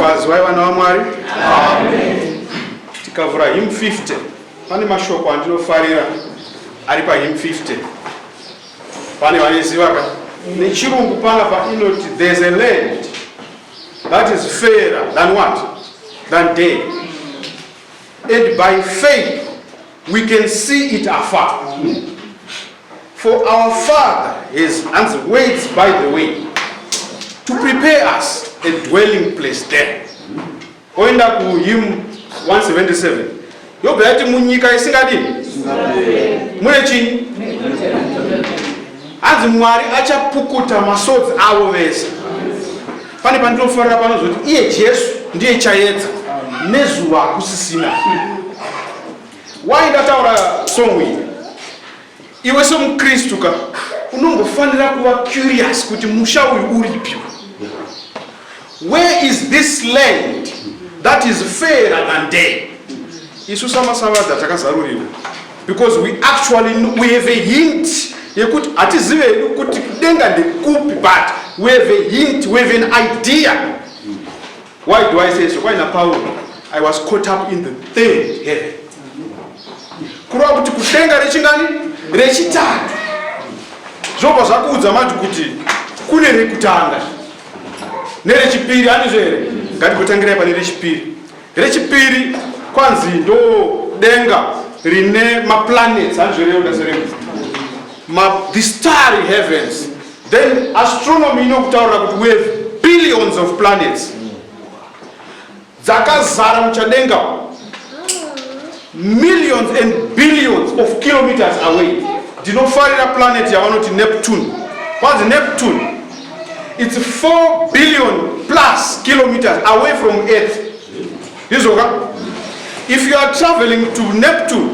Kwaziwai vana vaMwari. Tikavhura hymn 50, pane mashoko andinofarira ari pahymn 50. Pane vanoziva ka? Nechirungu panapa inoti, "There's a land that is fairer than what? Than day. And by faith we can see it afar. For our Father has and waits by the way to prepare us a dwelling place there." Oenda kuhymn 177, yobva yati munyika isingadini mune chii? Hanzi Mwari achapukuta masodzi avo vese. Pane pandinofarira panozoti iye Jesu ndiye chaedza, nezuva hakusisina. Wai ndataura song iyi? Iwe somukristu ka, unombofanira kuva curious kuti musha uyu uripi? Where is this land that is fairer than day? Isu samasavadha takazarurirwa because we actually know, we have a hint yekuti hatizive hedu kuti kudenga ndekupi, but we have a hint, we have an idea. Why do I say so? Kwaina Paul, "I was caught up in the third heaven," kureva kuti kudenga rechingani? Rechitatu. Zvobva zvakuudza manje kuti kune rekutanga nerechipiri, handizvo here? Ngatigotangirai pane rechipiri. Rechipiri kwanzi ndo denga rine maplanets, handizvo here? Udaseremo the starry heavens. Then astronomy inokutaurira kuti we have billions of planets dzakazara muchadenga, millions and billions of kilometers away. Ndinofarira planet yavanoti Neptune. Kwanzi Neptune, it's 4 billion plus kilometers away from Earth, ndizvoka? If you are traveling to Neptune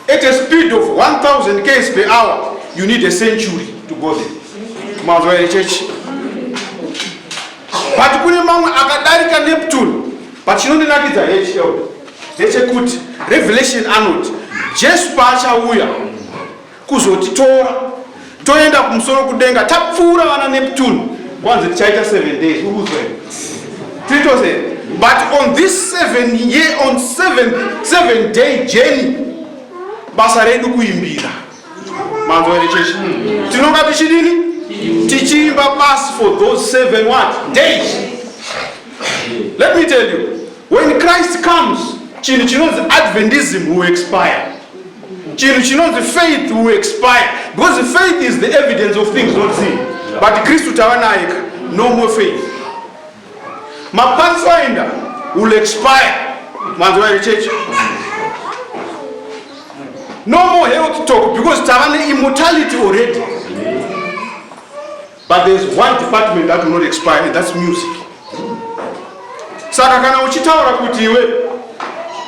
at a speed of 1000 km per hour, you need a century to go there. Manzwa here, chechi? But kune mamwe akadarika Neptune. But chinondinakidza hl ndechekuti Revelation anoti Jesu paachauya kuzotitora, toenda kumusoro kudenga, tapfuura vana Neptune. Kwanzi tichaita 7 days. Urikuzwa here? Tiri tose. But on this 7 year, on 7 day journey, basa redu kuimbira. Manzwa here, chechi? Tinonga tichidini? Tichiimba basi for those 7 what? Days. Let me tell you, when Christ comes, chinhu chinonzi Adventism will expire, chinhu chinonzi faith will expire, because faith is the evidence of things not seen. But Kristu tava naye ka, no more faith. Mapathfinder will expire. Manzwa here, chechi? No more health talk, because tava neimmortality already. But there's one department that will not expire, and that's music. Saka kana uchitaura kuti iwe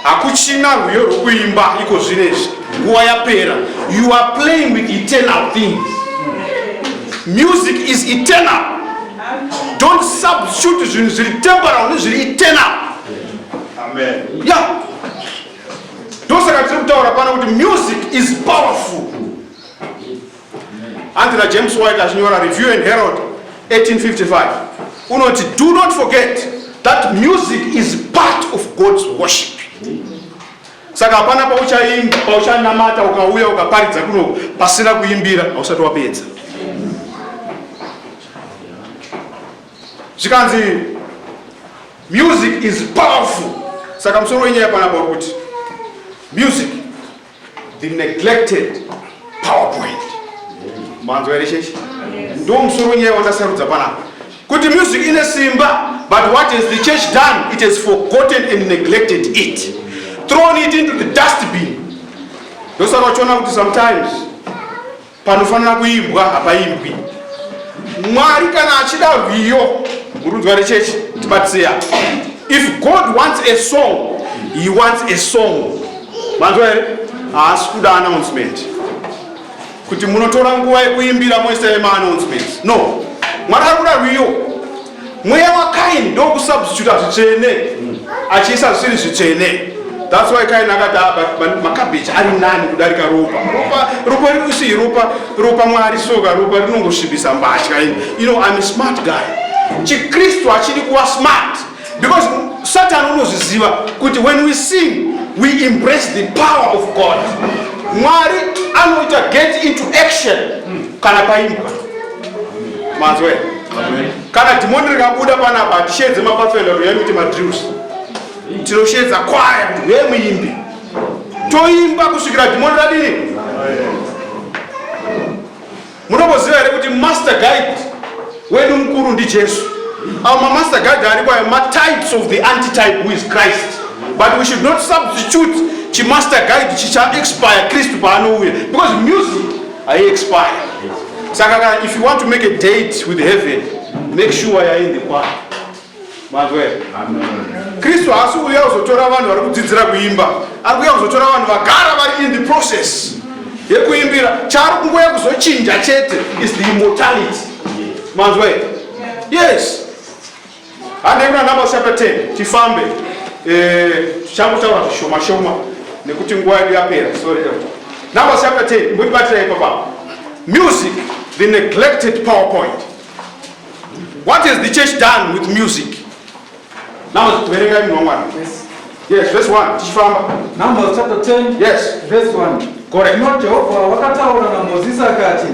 hakuchina rwiyo rwokuimba iko zvinezvi, nguva yapera, you are playing with eternal things. Music is eternal. Don't substitute zvinhu zviri temporal nezviri eternal. Amen. Ya, ndosaka tiri kutaura pano kuti music is powerful. Hanzi naJames White achinyora Review and Herald 1855, unoti, "Do not forget that music is part of God's worship." Saka hapana pauchaimba, pauchanamata, ukauya ukaparidza kuno pasina kuimbira, hausati wapedza. Zvikanzi music is powerful. Saka musoro wenyaya panapa uri kuti music, the neglected PowerPoint. Manzwa here, chechi? Ndo musoro wenyaya wandasarudza panapa, kuti music ine simba, but what has the church done? It has forgotten and neglected it, thrown it into the dustbin. Ndosaka uchiona kuti sometimes panofanira kuimbwa hapaimbwi. Mwari kana achida rwiyo, murunzwa rechechi, tibatsiya. If God wants a song, he wants a song. Manzwa here? Haasi kuda announcement kuti munotora nguva yekuimbira moisa yemaannouncements. No, Mwari ari kuda rwiyo. Mweya waKaini ndokusubstituta zvitsvene achiisa zvisiri zvitsvene. That's why Kaini akati, "Ah, but makabheji ari nani kudarika ropa. Ropa, ropa rikusi ropa, ropa Mwari soka, ropa rinongosvibisa mbatya. I'm a smart guy." Chikristu hachidi kuva smart, because Satani unozviziva kuti when we sing, we embrace the power of God. Mwari anoita get into action kana paimbwa. Manzwe. Kana dhimoni rikabuda panapa, hatisheedze mapafenda kuti uyai muite madrills. Tinosheedza kwaya kuti uyai muimbi. Toimba kusvikira dhimoni radini. Munomboziva here kuti master guide wedu mukuru ndiJesu? Our master guide ariko ayo matypes of the antitype, who is Christ. But we should not substitute chimaster guide chicha expire Kristu paanouya, because music hai expire. Saka kana if you want to make a date with heaven, make sure you're in the choir. Manzwa here? Kristu haasi kuuya kuzotora vanhu vari kudzidzira kuimba. Ari kuuya kuzotora vanhu vagara vari in the process yekuimbira. Chaari kungoya kuzochinja chete is the immortality. Manzwa here? Yes. Handei kuna Numbers chapter 10, tifambe. Tichangotaura zvishoma shoma nekuti nguva yedu yapera. Sorry, Elder. Numbers chapter 10, imbotibatsirai ipapa. Music, the neglected PowerPoint. What has the church done with music? Numbers, verengai, munhu waMwari. Yes, verse 1, tichifamba. Numbers chapter 10, verse 1. Correct. Zvino Jehovha wakataura naMozisi akati,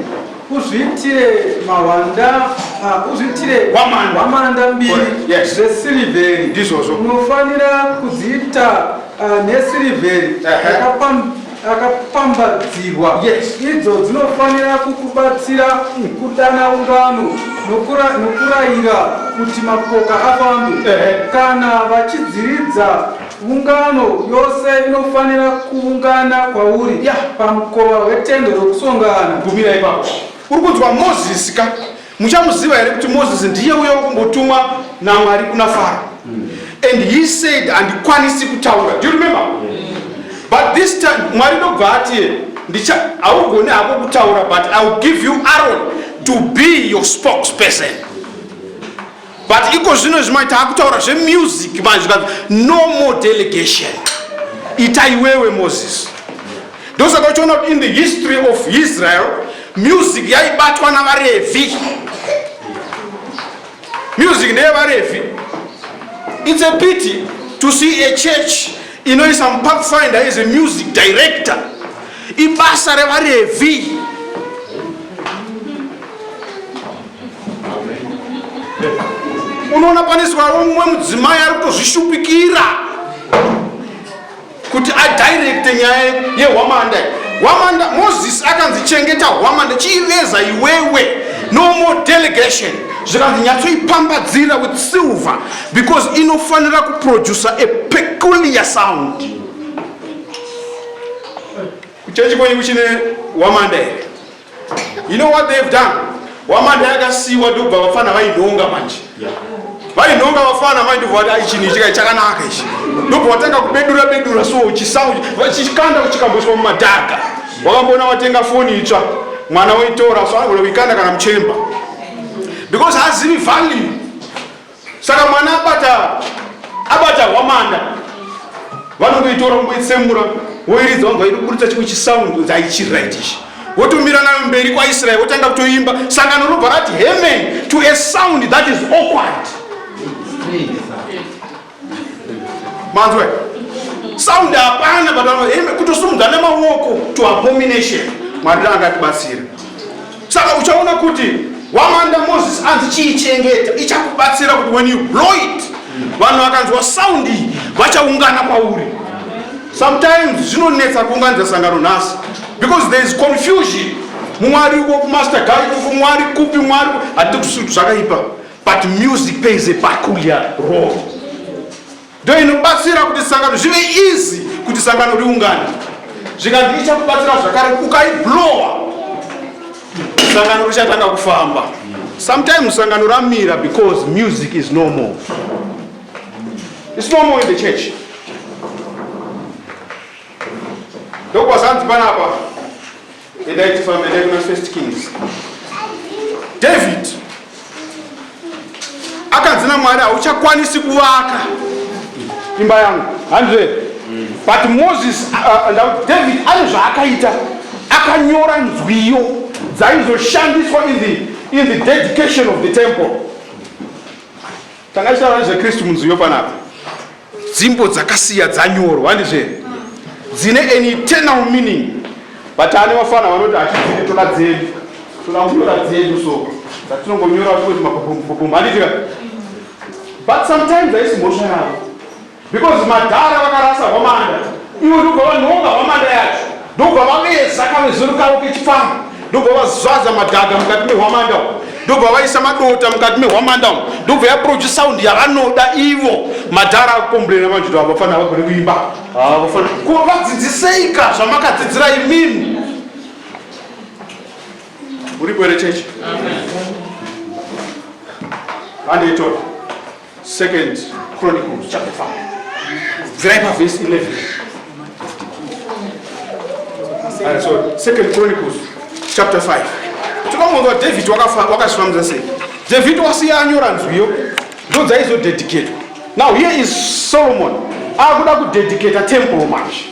uzviitire mahwanda, uzviitire Hwamanda. hwamanda mbiri Correct. Yes. zvesirivheri. Ndizvozvo. Unofanira kudziita nesirivheri yakapambadzirwa. Idzo dzinofanira kukubatsira kudana ungano nokurayira kuti mapoka afambe. Kana vachidziridza, ungano yose inofanira kuungana kwauri pamukova wetende rokusongana. Gumira ipapo. Uri kunzwa Mozisi ka? Muchamuziva here kuti Mozisi ndiye uya wekumbotumwa naMwari kuna Faro? And he said, "Handikwanisi kutaura." Do you remember? But this time Mwari ndobva ati, "Ndicha, haugoni hako kutaura, but I will give you Aaron to be your spokesperson." But iko zvino zvimai taakutaura zvemusic manje, zvikanzi no more delegation, ita iwewe, Moses. Ndosaka uchiona kuti in the history of Israel, music yaibatwa navaRevhi. Music ndeyevaRevhi. It's a pity to see a church inoisa mupathfinder as a music director. Ibasa revaRevhi. Unoona paneswa mumwe mudzimai ari kutozvishupikira kuti adirecte nyaya yehwamanda. Hwamanda, Moses akanzi, "Chengeta hwamanda, chiiveza iwewe, no more delegation." Zvikanzi, "Nyatsoipambadzira with silver because inofanira kuproduca a peculiar sound." Kuchechi kwenyu kuchine hwamanda here? You know what they've done? Hwamanda yakasiyiwa, ndobva vafana vainhonga manje. Vainhonga vafana manje, ndobva vati, "Ai, chinhu ichi kai chakanaka ichi." Ndobva watanga kubedura bedura, so chisound vachikanda chikamboiswa mumadhaga. Wakamboona watenga foni itsva, mwana woitora, so anogona kuikanda kana muchemba because hazivi value. Saka mwana abata hwamanda, vanongoitora, kungoitsemura, woiridza, vanzwa iri kuburitsa chimwe chisound, dzaichiright ichi, votomira nayo mberi kwaIsraeri, votanga kutoimba. Sangano robva rati hemen to a sound that is awkward. Manzwe, sound hapana, but heme kutosumudza nemaoko to abomination. Mwari angatibatsira. Saka uchaona kuti hwamanda, Moses anzi, "Chiichengeta, ichakubatsira kuti when you blow it, vanhu vakanzwa sound iyi vachaungana kwauri." Sometimes zvinonetsa kuunganidza sangano nhasi because there is confusion. Mumwe ari uko kumaster guide uko, mumwe ari kupi, mumwe ari, hatidi kusutu zvakaipa, but music plays a peculiar role. Ndo inobatsira kuti sangano zvive easy kuti sangano riungane. Zvikanzi ichakubatsira zvakare, ukaiblowa, sangano richatanga kufamba. Sometimes sangano ramira because music is no more. It's no more in the church. Ndokwazanzi panapa, endai tifambe, endai kuna First Kings. David akanzi naMwari, "Hauchakwanisi kuvaka imba yangu," handizve? But Moses, David ane zvaakaita. Akanyora nzwiyo dzaizoshandiswa in the dedication of the temple. Tanga tichitaura nezvekristu munzwiyo panapa. Dzimbo dzakasiya dzanyorwa, handizve, dzine an eternal meaning, but ane vafana vanoti hachidzidi, toda dzedu, toda kunyora dzedu, so dzatinongonyora kuti mapopomupopom, handitika? But sometimes haisi mhosva yavo, because madhara vakarasa hwamanda, ivo ndobva vanhonga hwamanda yacho, ndobva vaveza kavezero kavo kechipfambo, ndobva vazadza madhaga mukati mehwamanda umu, ndobva vaisa madota mukati mehwamanda umu, ndobva yaproduce sound yavanoda ivo. Madhara akukomburena manje kuti vafana vagone kuimba. Vafana ko vadzidziseika zvamakadzidzira imimi? Uripo here, chechi? Handiitora Second Chronicles chapter 5, bvirai pavhesi 11. So Second Chronicles chapter 5, tinomonzwa David wakazvifambisa sei. David wasiya anyora nzwiyo, ndo dzaizodedicatwa. Now here is Solomon akuda kudedicata temple manje.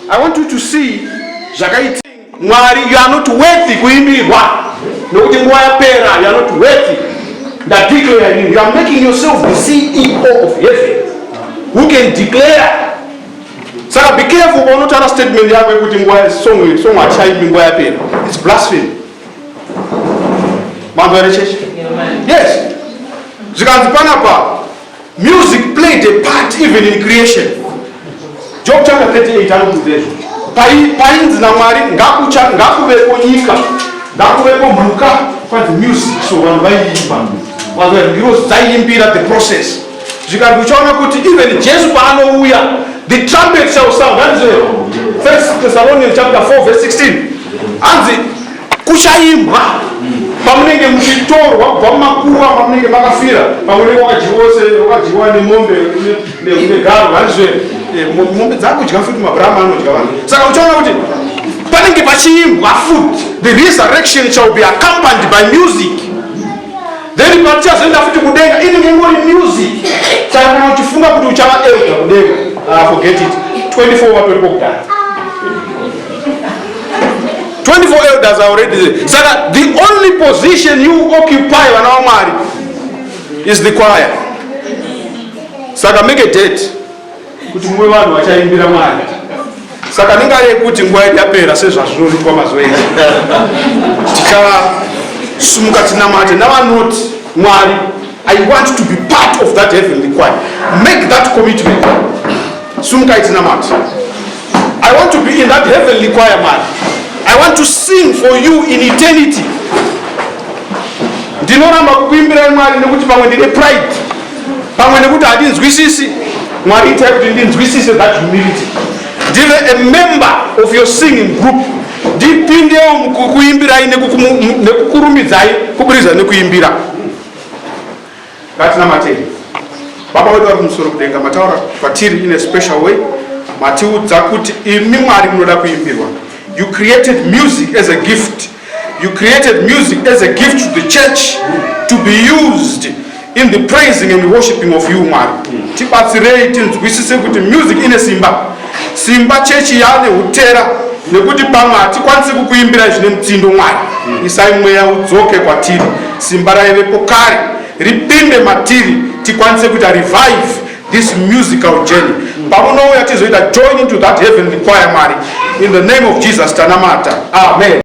I want you to see zvakaita Mwari. You are not worthy kuimbirwa nokuti nguva yapera. You are not worthy, ndadeclare you. You are making yourself the CEO of heaven who can declare. Saka be careful paunotaura statement yako yekuti nguva song song hachaimbi, nguva yapera. It's blasphemy. Manzwa here, chechi? Yes. Zvikanzi panapa music played a part even in creation. Job chapter 38 anobudza izvo. Painzi naMwari ngakuvepo nyika, ngakuvepo mhuka, kwanzi music. So vanhu vaiimba, ngirozi dzaiimbira the process. Zvikanzi uchaona kuti even Jesu paanouya, the trumpet shall sound. Hanzi First Thessalonians chapter 4 verse 16, hanzi kuchaimbwa pamunenge muchitorwa kubva mumakuva pamunenge makafira, pamunenge wakadyiwa nemombe negaro, handizve? Mombe dzakudya futi, mabrahma anodya vanhu. Saka uchaona kuti panenge pachiimbwa futi. The resurrection shall be accompanied by music. Then patichazoenda futi kudenga, inenge ingori music. Saka kana uchifunga kuti uchava elder kudenga, forget it. 24 vatoriko kudhara, 24 elders are already there. Saka the only position you occupy, vana vaMwari, is the choir. Saka make a date kuti muve vanhu vachaimbira Mwari. Saka nengari yekuti nguva yedu yapera, sezvazvinoitwa mazuva ese, tichasumuka tinamate navanoti, "Mwari, I want to be part of that heavenly choir." Make that commitment. Sumukai tinamate. I want to be in that heavenly choir, Mwari. I want to sing for you in eternity. Ndinoramba kukuimbirai, Mwari, nekuti pamwe ndine pride, pamwe nekuti handinzwisisi. Mwari, itai kuti ndinzwisise that humility, ndive a member of your singing group, ndipindewo mukukuimbirai nekukurumidzai kuburizwa nekuimbira. Ngatinamatei. Baba wedu vari kumusoro kudenga, mataura kwatiri in a special way. Matiudza kuti imi Mwari munoda kuimbirwa. You created music as a gift. You created music as a gift to the church to be used in the praising and worshiping of you. Mwari, tibatsirei tinzwisise kuti music ine simba. Simba chechi yane utera nekuti pamwe hatikwanisi kukuimbirai zvine mutsindo. Mwari, isai mweya udzoke kwatiri, simba raivepo kare ripinde matiri, tikwanise kuita revive this musical journey. Pamunouya tizoita join into that heavenly choir. Mwari, in the name of Jesus tanamata, amen.